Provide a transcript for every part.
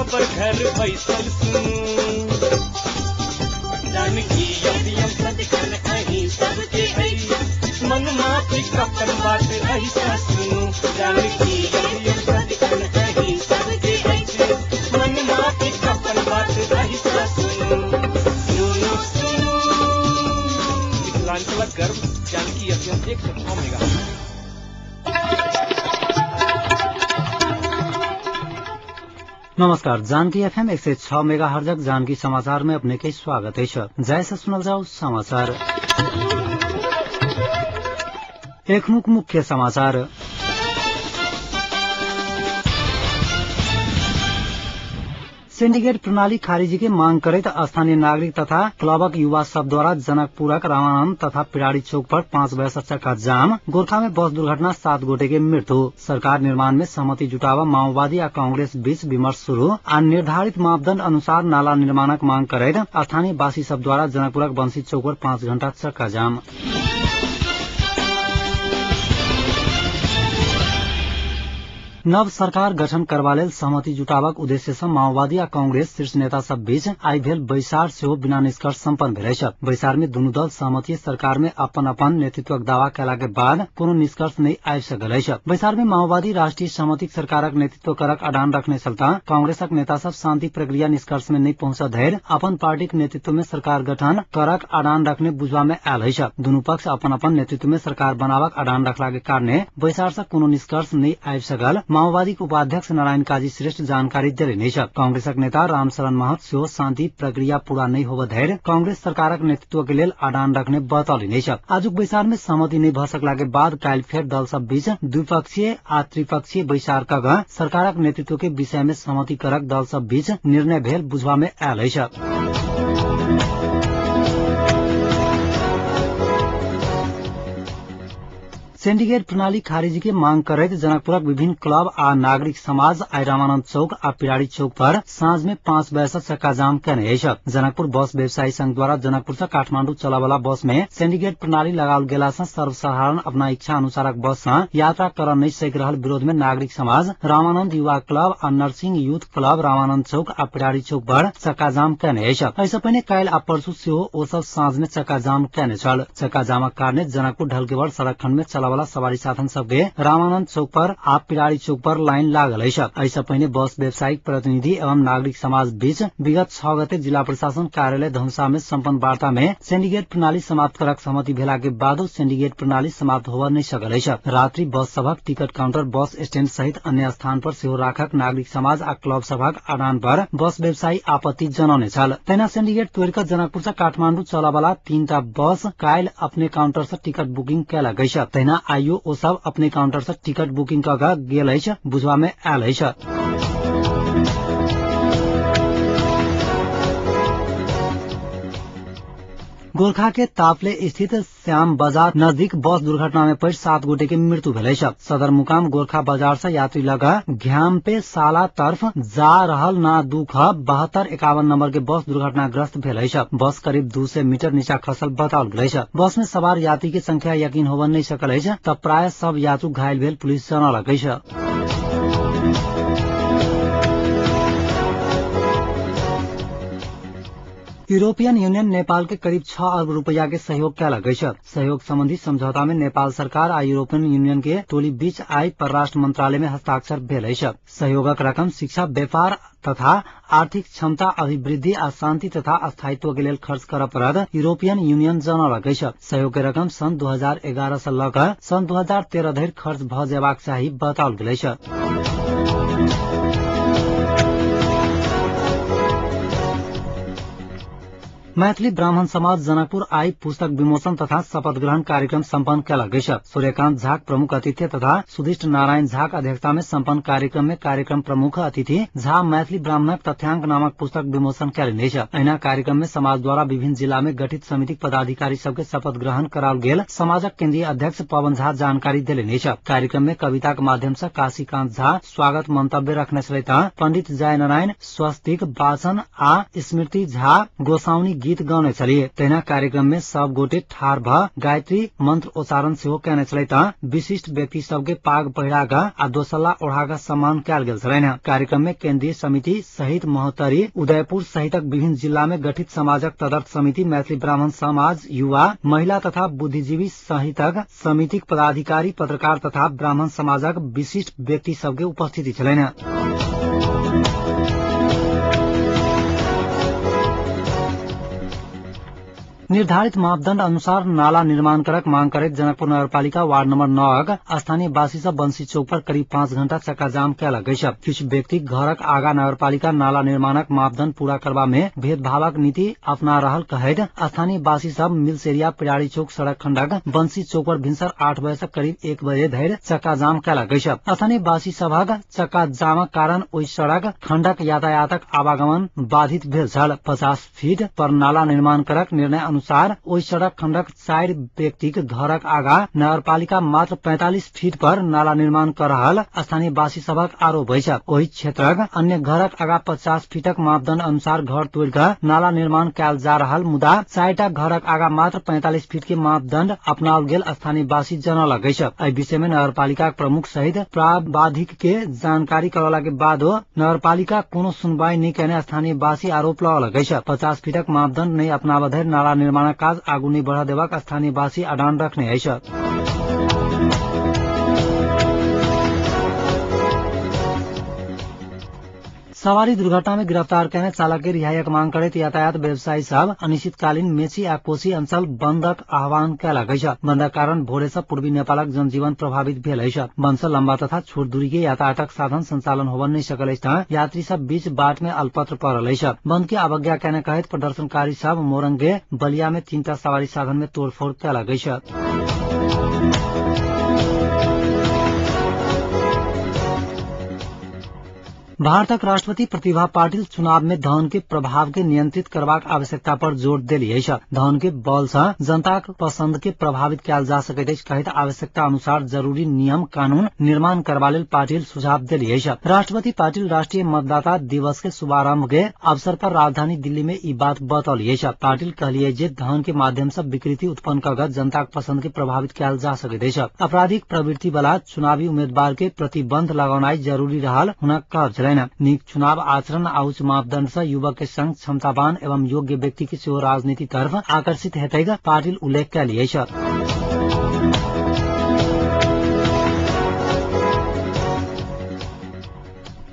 खबर घर बैसल सुनू। जानकी एफएम सदिखन अहीं सबके अछि, मन माफिक अपन बात अहिसँ सुनू। जानकी एफएम सदिखन अहीं सबके अछि, मन माफिक अपन बात अहिसँ सुनू। सुनू सुनू मिथिलांचलक गर्व जानकी एफएम 106 मेगा। नमस्कार, जानकी एफएम 106 मेगा हर्जक जानकी समाचार में अपने के स्वागत है। जय से सुनल जाओ समाचार। एकमुख मुख्य समाचार। सिंडिकेट प्रणाली खारिजी के मांग करैत स्थानीय नागरिक तथा क्लबक युवा सब द्वारा जनकपुरक रामानंद तथा पिराड़ी चौक पर 5 बजे चक्का जाम। गोरखा में बस दुर्घटना 7 गोटे के मृत्यु। सरकार निर्माण में सहमति जुटावा माओवादी आ कांग्रेस बीच विमर्श शुरू आ निर्धारित मापदंड अनुसार नाला निर्माणक मांग करैत स्थानीय वासी सब द्वारा जनकपुरक बंसी चौक पर 5 घंटा चक्का जाम। नव सरकार गठन करबा लेल सहमति जुटाबक उद्देश्य सँ माओवादी आ कांग्रेस शीर्ष नेता सब बीच आइ भेल बैसार सेहो बिना निष्कर्ष सम्पन्न भेल अछि। बैसार में दुनू दल सहमति सरकार में अपन अपन नेतृत्वक दावा कयला के बाद कोनो निष्कर्ष नहि आबि सकल अछि। बैसार में माओवादी राष्ट्रीय सहमतिक सरकारक नेतृत्व करक अडान रखने छल त कांग्रेसक नेता सब शांति प्रक्रिया निष्कर्ष में नहि पहुंच धरि अपन पार्टीक नेतृत्व में सरकार गठन करक अडान रखने बुझबा में आयल अछि। दुनू पक्ष अपन अपन नेतृत्व में सरकार बनाबक अडान रखला के कारणे बैसार सँ कोनो निष्कर्ष नहि आबि सकल माओवादी उपाध्यक्ष नारायण काजी श्रेष्ठ जानकारी देलनि अछि। कांग्रेसक नेता रामशरण महत सेहो शांति प्रक्रिया पूरा नहि होबय धरि कांग्रेस सरकारक नेतृत्व के लेल अडान रखने बतौलनि अछि। आजुक बैसार में सहमति नहि भऽ सकला के बाद काल्हि फेर दल सब बीच द्विपक्षीय आ त्रिपक्षीय बैसार कऽ सरकारक नेतृत्व के विषय में सहमति करक दल सब बीच निर्णय भेल बुझबा में आयल अछि। सिंडिकेट प्रणाली खारिजी के मांग करैत जनकपुरक विभिन्न क्लब आ नागरिक समाज आइ रामानंद चौक आ पिराड़ी चौक पर साँझ में 5 बजे से चक्का जाम केने अछि। जनकपुर बस व्यवसायी संघ द्वारा जनकपुर से काठमांडू चलयवला बस में सिंडिकेट प्रणाली लगाओल गेला से सर्वसाधारण अपना इच्छा अनुसारक बस से यात्रा कर नहि सकि रहल विरोध में नागरिक समाज रामानंद युवा क्लब आ नर्सिंग यूथ क्लब रामानंद चौक आ पिराड़ी चौक पर चक्का जाम केने अछि। एहिसँ पहिने काल्हि आ परसू सेहो ओ सब साँझ में चक्का जाम केने छल। चक्का जामक कारणे जनकपुर ढलकेवर सड़क खंड में चलयवला सवारी साधन सबके रामानंद चौक पर आ पिराड़ी चौक पर लाइन लागल अछि। एहिसँ पहिने बस व्यवसायिक प्रतिनिधि एवं नागरिक समाज बीच विगत 6 गते जिला प्रशासन कार्यालय धनुषा में सम्पन्न वार्ता में सिंडिकेट प्रणाली समाप्त करक सहमति भेला के बादो सिंडिकेट प्रणाली समाप्त होबय नहि सकल अछि। रात्रि बस सभक टिकट काउंटर बस स्टैंड सहित अन्य स्थान पर सेहो राखक नागरिक समाज आ क्लब सभक अडान पर बस व्यवसायी आपत्ति जनौने छल। तहिना सिंडिकेट तोड़ि कऽ जनकपुर से काठमांडू चलयवला 3टा बस काल्हि अपने काउंटर से टिकट बुकिंग कयलक अछि। तहिना आइयो ओ सब अपने काउंटर से टिकट बुकिंग कऽ गेल अछि बुझबा में आयल अछि। गोरखा के तापले स्थित श्याम बाजार नजदीक बस दुर्घटना में पड़ि 7 गोटे के मृत्यु भेल अछि। सदरमुकाम गोरखा बाजार से यात्री लग घ्याम्पे साला तरफ जा रहल ना 2 ख 7251 नंबर के बस दुर्घटनाग्रस्त भेल अछि। बस करीब 200 मीटर नीचा खसल बताओल गेल अछि। बस में सवार यात्री के संख्या यकीन होबय नहि सकल अछि त प्राय सब यात्रु घायल भेल पुलिस जनौलक अछि। यूरोपियन यूनियन नेपाल के करीब 6 अरब रुपया के सहयोग कयलक अछि। सहयोग संबंधी समझौता में नेपाल सरकार आ यूरोपियन यूनियन के टोली बीच आइ परराष्ट्र मंत्रालय में हस्ताक्षर भेल अछि। सहयोगक रकम शिक्षा, व्यापार तथा आर्थिक क्षमता अभिवृद्धि आ शांति तथा स्थायित्व के लेल खर्च करय पड़त यूरोपियन यूनियन जनौलक अछि। सहयोग के रकम सन् 2011 से लऽ कऽ सन् 2013 धरि खर्च भऽ जेबाक चाही बताओल गेल अछि। मैथिली ब्राह्मण समाज जनकपुर आई पुस्तक विमोचन तथा शपथ ग्रहण कार्यक्रम सम्पन्न कयलक अछि। सूर्यकांत झाक प्रमुख अतिथि तथा सुदिष्ट नारायण झाक अध्यक्षता में सम्पन्न कार्यक्रम में कार्यक्रम प्रमुख अतिथि झा मैथिली ब्राह्मणक तथ्यांक नामक पुस्तक विमोचन कयलनि अछि। एहिना कार्यक्रम में समाज द्वारा विभिन्न जिला में गठित समितिक पदाधिकारी सबके शपथ ग्रहण कराओल गेल समाजक केन्द्रीय अध्यक्ष पवन झा जानकारी देलनि अछि। कार्यक्रम में कविताक माध्यम से काशीकांत झा स्वागत मंतव्य रखने छलथि। पंडित जय नारायण स्वस्तिक वाचन आ स्मृति झा गोसाउनी गीत गाउने छली। तहिना कार्यक्रम में सब गोटे ठार भ गायत्री मंत्र उच्चारण सेहो केने छलै त विशिष्ट व्यक्ति सबके पाग पहिरा क आ दोसल्ला ओढ़ा क सम्मान कयल गेल छलनि। कार्यक्रम में केन्द्रीय समिति सहित महोत्तरी, उदयपुर सहितक विभिन्न जिला में गठित समाजक तदर्थ समिति, मैथिली ब्राह्मण समाज, युवा, महिला तथा बुद्धिजीवी सहितक समितिक पदाधिकारी, पत्रकार तथा ब्राह्मण समाजक विशिष्ट व्यक्ति सबके उपस्थिति छलनि। निर्धारित मापदण्ड अनुसार नाला निर्माण करक मांग करैत जनकपुर नगरपालिका वार्ड नंबर 9 स्थानीय वासी सब बंसी चौक पर करीब 5 घंटा चक्काजाम कयलक अछि। किछु व्यक्ति घरक आगा नगरपालिका नाला निर्माणक मापदण्ड पूरा करबा में भेदभावक नीति अपना रहल कहैत स्थानीय वासी सब मिल्स एरिया पिराड़ी चौक सड़क खंडक बंसी चौक पर भिनसर 8 बजे से करीब 1 बजे धरि चक्काजाम कयलक अछि। स्थानीय वासी सभक चक्काजामक कारण ओहि सड़क खंडक यातायातक आवागमन बाधित भेल छल। 50 फीट पर नाला निर्माण करक निर्णय अनुसार ओहि सड़क खंडक 4 व्यक्तिक घरक आगा नगरपालिका मात्र 45 फीट पर नाला निर्माण कर रहल स्थानीय वासी सभक आरोप अछि। ओहि क्षेत्रक अन्य घरक आगा 50 फीटक मापदण्ड अनुसार घर तोड़ि क नाला निर्माण कयल जा रहल, मुदा 4टा घरक आगा मात्र 45 फीट के मापदण्ड अपनाओल गेल स्थानीय वासी जनौलक अछि। एहि विषय में नगरपालिका प्रमुख सहित प्रावाधिक के जानकारी करौला के बादो नगरपालिका कोनो सुनवाई नहि केने स्थानीय वासी आरोप लगौलक अछि। 50 फीटक मापदण्ड नहि अपनाबऽ धरि नाला निर्माणक काज आगू नहि बढ़ा देबाक स्थानीय वासी अडान रखने अछि। सवारी दुर्घटना में गिरफ्तार केने चालक के रिहाईक मांग करैत यातायात व्यवसायी सब अनिश्चितकालीन मेची आ कोशी अंचल बंदक आह्वान कयलक अछि। बंदक कारण भोरे से पूर्वी नेपालक जनजीवन प्रभावित भेल अछि। बंद से लंबा तथा छोट दूरी के यातायातक साधन संचालन होबय नहि सकल अछि त यात्री सब बीच बाट में अलपत्र पड़ल अछि। बंद के अवज्ञा केने कहैत प्रदर्शनकारी सब मोरंग के बलिया में 3टा सवारी साधन में तोड़फोड़ कयलक अछि। भारतक राष्ट्रपति प्रतिभा पाटिल चुनाव में धन के प्रभाव के नियंत्रित करबाक आवश्यकता पर जोर देली अछि। धन के बल से जनताक पसंद के प्रभावित कयल जा सकैत अछि कहैत आवश्यकता अनुसार जरूरी नियम कानून निर्माण करबा लेल पाटिल सुझाव देली अछि। राष्ट्रपति पाटिल राष्ट्रीय मतदाता दिवस के शुभारंभ के अवसर पर राजधानी दिल्ली में ई बात बतौली अछि। पाटिल कहलिए जे धन के माध्यम से विकृति उत्पन्न कऽ जनताक पसंद के प्रभावित कयल जा सकैत अछि। आपराधिक प्रवृत्ति वाला चुनावी उम्मीदवार के प्रतिबंध लगौनाइ जरूरी रहल हुनक कहब छलनि। नीक चुनाव आचरण आ उच्च मापदंड से युवक के संग क्षमतावान एवं योग्य व्यक्ति के सेहो राजनीति तरफ आकर्षित हेतैक पाटिल उल्लेख कयली अछि।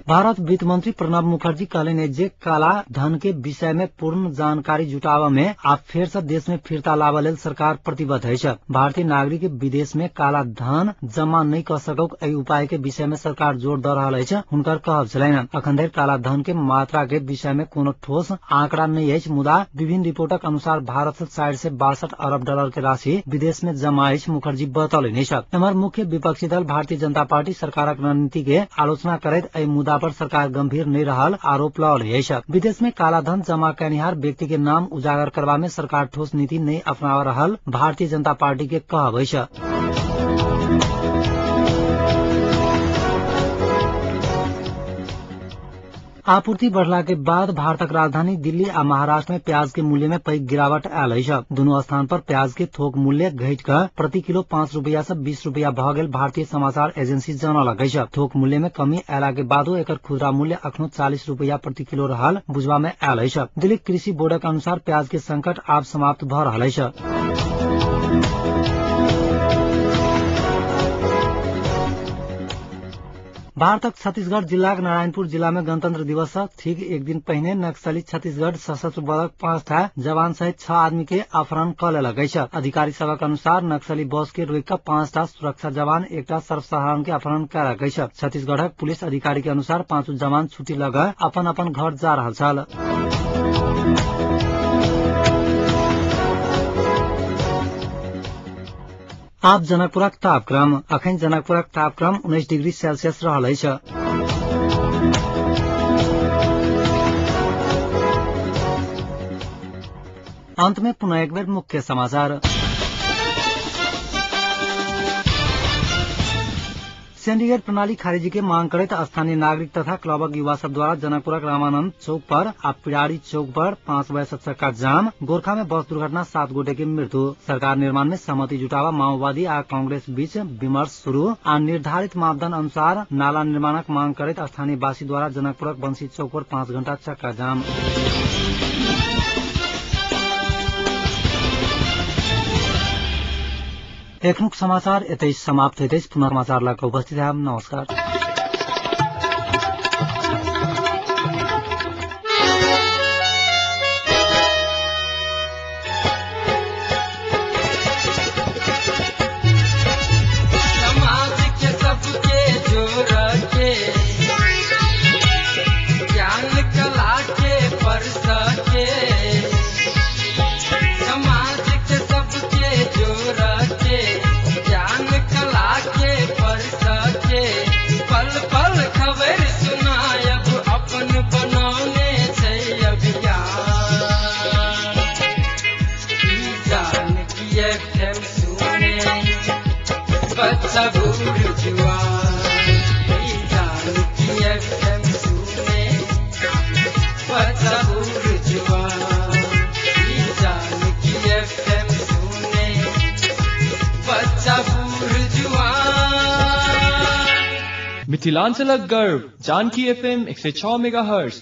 भारत वित्त मंत्री प्रणब मुखर्जी कहलनि जे काला धन के विषय में पूर्ण जानकारी जुटाबऽ में आ फेर से देश में फिरता लाबऽ लेल सरकार प्रतिबद्ध अछि। भारतीय नागरिक विदेश में काला धन जमा नहि कऽ सकौक एहि उपाय के विषय में सरकार जोर दऽ रहल अछि हुनकर कहब छलनि। अखन धरि काला धन के मात्रा के विषय में कोनो ठोस आंकड़ा नहि अछि, मुदा विभिन्न रिपोर्टक अनुसार भारत से 462 अरब डॉलर के राशि विदेश में जमा अछि मुखर्जी बतौलनि अछि। एम्हर मुख्य विपक्षी दल भारतीय जनता पार्टी सरकारक रणनीति के आलोचना करैत एहि मुद्दा पर सरकार गंभीर नहीं रहल आरोप लगौल अछि। विदेश में काला धन जमा कयनिहार व्यक्ति के नाम उजागर करबा में सरकार ठोस नीति नहीं अपना रहल भारतीय जनता पार्टी के कहब अछि। आपूर्ति बढ़ला के बाद भारतक राजधानी दिल्ली आ महाराष्ट्र में प्याज के मूल्य में पैघ गिरावट आयल अछि। दुनू स्थान पर प्याज के थोक मूल्य घटि कऽ प्रति किलो 5 रुपया से 20 रुपया भऽ गेल भारतीय समाचार एजेंसी जनौलक अछि। थोक मूल्य में कमी अयला के बादो एकर खुदरा मूल्य अखनो 40 रुपया प्रति किलो रहल बुझबा में आयल अछि। दिल्ली कृषि बोर्डक अनुसार प्याज के संकट आब समाप्त भऽ रहल अछि। भारतक छत्तीसगढ़ जिलाक नारायणपुर जिला में गणतंत्र दिवस से ठीक एक दिन पहिने नक्सली छत्तीसगढ़ सशस्त्र बलक 5टा जवान सहित 6 आदमी के अपहरण कऽ लेलक अछि। अधिकारी सभक अनुसार नक्सली बस के रोकि कऽ 5टा सुरक्षा जवान एकटा सर्वसाधारण के अपहरण कयलक अछि। छत्तीसगढ़क पुलिस अधिकारी के अनुसार 5 जवान छुट्टी लऽ कऽ अपन अपन घर जा रहल छल। आब जनकपुरक तापक्रम। अखन जनकपुरक तापक्रम 19 डिग्री सेल्सियस रहल अछि। अंत में पुनः एक बेर मुख्य समाचार। सिंडिकेट प्रणाली खारिजी के मांग करैत स्थानीय नागरिक तथा क्लबक युवा सब द्वारा जनकपुरक रामानंद चौक पर आ पिरारी चौक पर 5 बजे से चक्का जाम। गोरखा में बस दुर्घटना 7 गोटे के मृत्यु। सरकार निर्माण में सहमति जुटावा माओवादी आ कांग्रेस बीच विमर्श शुरू आ निर्धारित मापदंड अनुसार नाला निर्माणक मांग करैत स्थानीय वासी द्वारा जनकपुरक बंसी चौक पर 5 घंटा चक्का जाम। एखनुक समाचार एतै समाप्त होइत अछि। पुनः समाचार लऽ कऽ उपस्थित हैब। नमस्कार। समाज के सबके जोड़ के ज्ञान कला के परस के, समाज के सबके जोड़ के ज्ञान कला के परस के, पल पल खबर सुनायब अपन बनौने छै अभियान। ई जानकी एफएम सुने बच्चा बूढ़ जुआन, ई जानकी एफएम सुने बच्चा बूढ़ जुआन, ई जानकी एफएम सुने बच्चा बूढ़ जुआन। मिथिलांचलक गर्व जानकी एफएम 106 मेगाहर्ट्ज।